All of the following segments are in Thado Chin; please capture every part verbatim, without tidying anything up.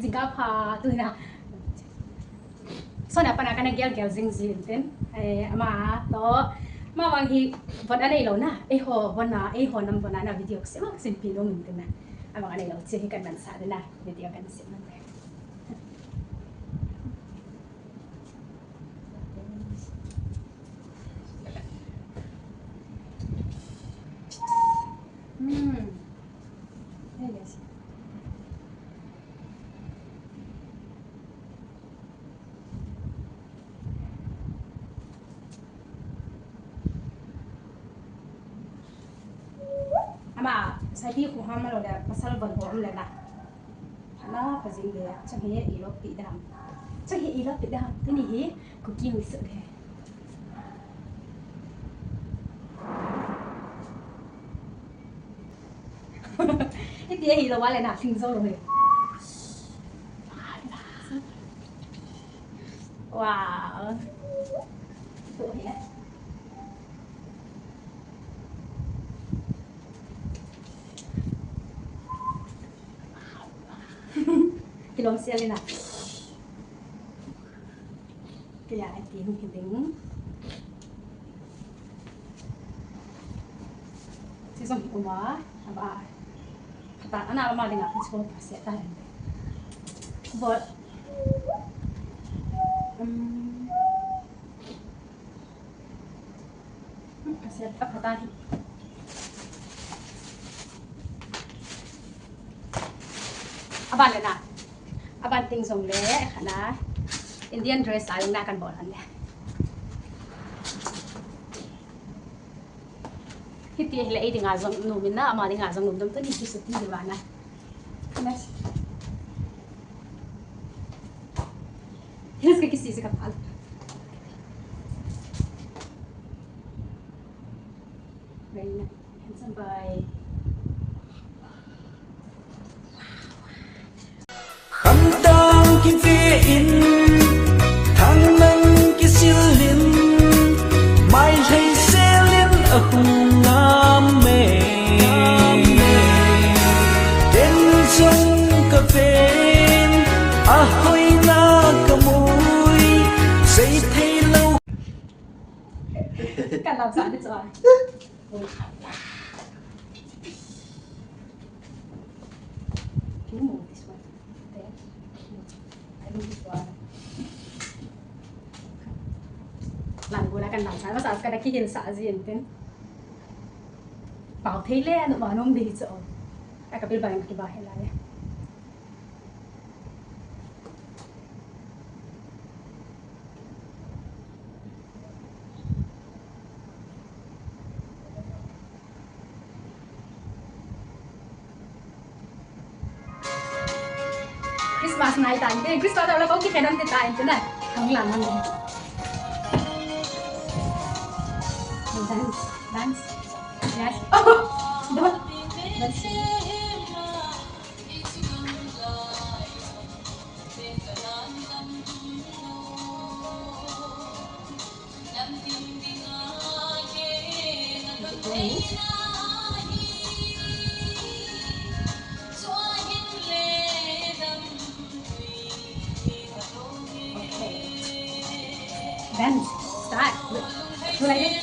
Jingkah pha tu na. Sona pana kana gel gel jing jin tin. Eh, ama to, ama vang hi von anei lou na. Eiho von na, eiho nam von na video sem sem pi lou min tin na. Ama anei lou che hi kan man sa de na. Video kan sem man. Hmm. Yes. Ama, saipi khu ham lo le, pasal von ho um le na. Ana, pha jing le, chang hi i lop pi dam. Chang hi i lop pi dam. Tuni hi, cooking ni su le. Hiti hi lo wale na, sing zo lo he. Wow. Tu hi. Kilom sia le na. Kaya ati hung hiding. Si song hi uma, aba. Kata, ana ama dinga, si song pa sia ta. But, um, Ka siat ka pha ta hi. Aban le na. Aban ting jong le, kana Indian dress a jong na kan bol han le. Hiti le ei dinga jong nom in na, ama dinga jong nom dam tu ni ki su ti di ba na. Yes. Yes, ka kisi se ka pal. Very nice. Handsome boy. Khamtang kive in, thangnan kisil in, mailhei sel in ahung ngam e. Ken jong kaven, ahoina kamui, sei thei lou. Ka lam sa ni chua. Can you move this one? There. I think this one. Lang gula kan lang sa, masa ka da kihil sa jin tin. Pau thei le, anu ma nom di cho. Ai ka bil bang ki ba he la le. Christmas nai tan te, Christmas la ko ki khenam te tan te na. Hang la man. Dance, dance. Yes. Oh, don't. Dance. Then start. Go like this.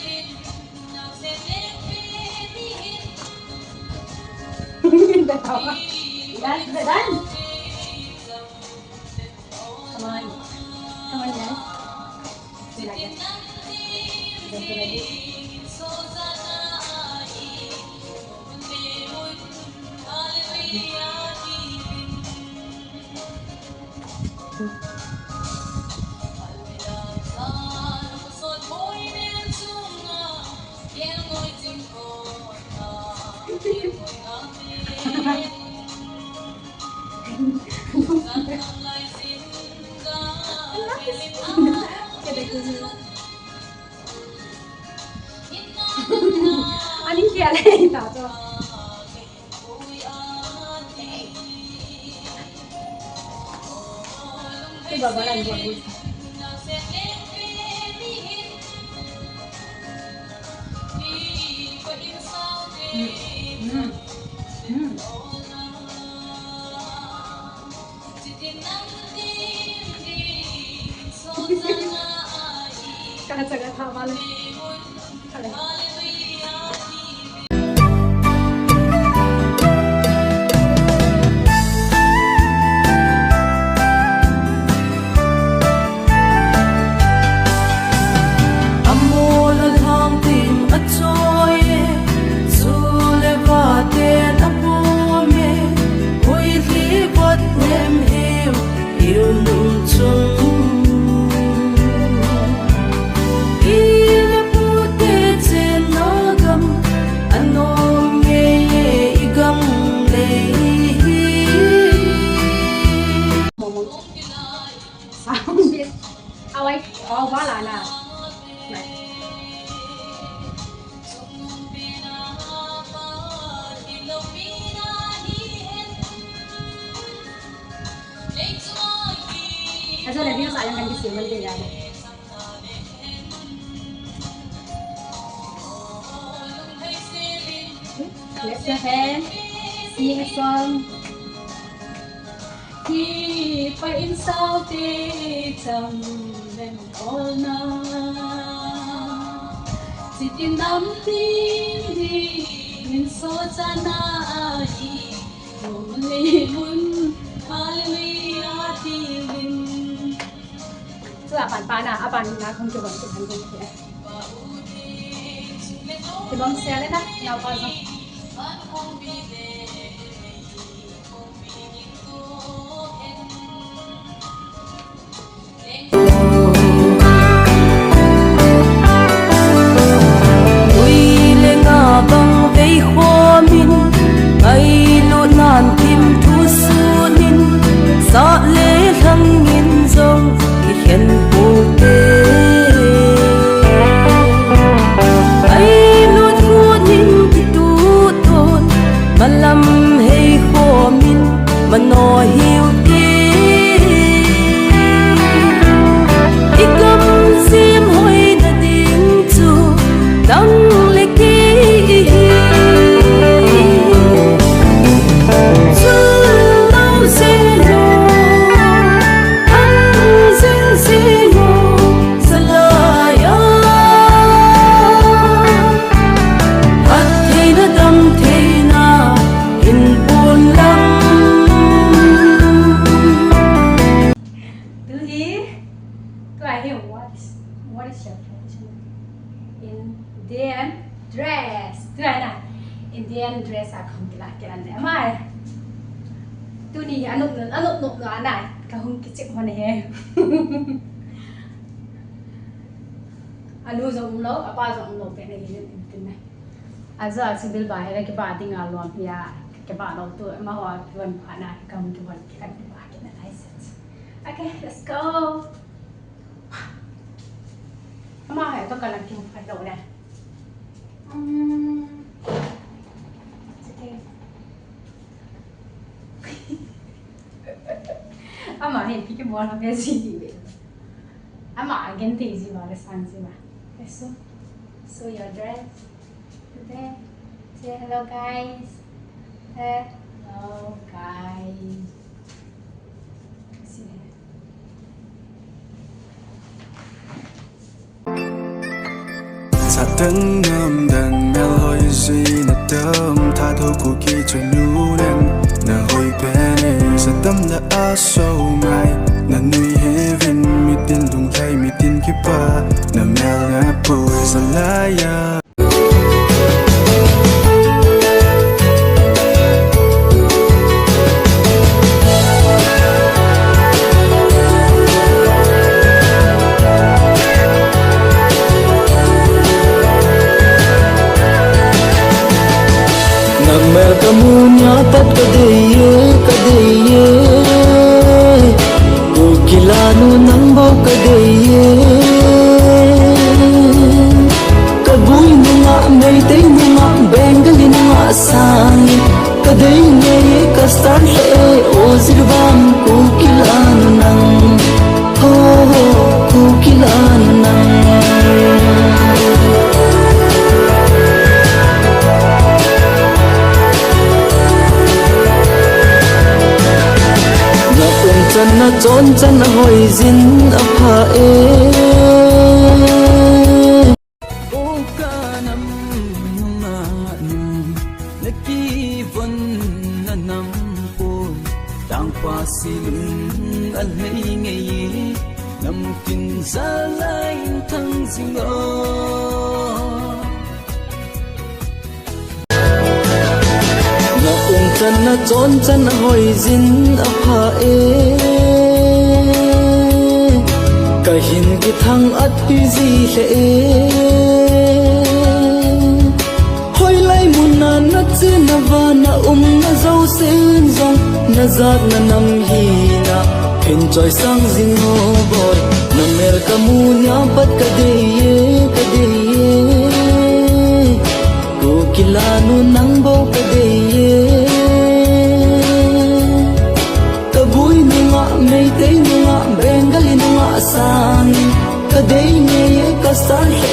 That's the dance. Come on. Come on, guys. Do like this. Just do like this. Ani kia le ta to. Ke baba lan buat buat. Hmm. Hmm. Hmm. Ka chaga tha vale. Amol alhang tin achoi e, chule vaten apom e, hoili vat nem hiu, iu nung chung. Ile pute chenna gam, anom ngei e igam lei hi. Sound bit. Awai, oh, wala na. Ajo le, views a yang kan kisi man de ya. Clap your hand. Sing a song. Kipa in saute cham lem olna. Chitin dam ti di min so chana ahi. Hallelujah, hallelujah, ti min. Chu aban pa na, aban na khong chu ban chu ban chu. Kibang sia le na, nao pa jong. Ui le nga bang vei khomin, ngailut nan kim thu sunin, sa le lhangin jong kikhen pote. Ai lut kut in kituh ton, malam hei khomin, mano hiu te. I kam sim hoi na ding chu, nang le kei hi. Chu lo se lo. An zing zing o, Salai a. Phat theina, dam theina, in pun lang. Tu hi, tu ahi, what is, what is your traditional Indian dress? Tu ahi na, Indian dress a kahung kilah kit le ama. Tuni hi anop nom, anop nom na, kahung kichep hon e. Anu jong umlou, apa jong umlou, pet na gin in tin na. Ajo a civil ba hi, kiba ding a lom hi a, kiba lou tu, amaho a kivon pha na, kahung kivon kit, kiba kit na, nice. Okay, let's go. Ama hai to kana tiu phat lou le. Um, it's okay. Ama hai pi ke bol ha pe si di ve. Ama again te ji ma le sang ji ma. So, so your dress. Today, say hello, guys. Hello, guys. Satang nam dan mel hoi si na tam tha tho ku ki chanu nem na hoi pe ne. Satam da a so mai na nui heaven mitin lung lai mitin kipa na mel na poi Salai a. Nang mel kamu nia pat kadei e, kadei e. Kukila nu nang bou kadei e. Kabui nunga, Meitei nunga, Bengali nunga sang. Kadei ngei e, ka star le e, o Jiribam Kukila nu nang. Ho, ho, Kukila nu nang. Na um chan na chon chan a hoi jin a pha e. Lung alhei ngei, namtin zalai thang jing o. Na umchan na chonchan ahoijin apha e. Kahin kithang atpi ji lheh e. Hoilai muna nache nava na umna jousen jong, najat na nam hina hin choisang jing o boi. Namel kamu nia pat kadei e, kadei e. Kukila nu nang bou kadei e. Kabui nunga, Meitei nunga, Bengali nunga sangin kadei ngei e, kasang lheh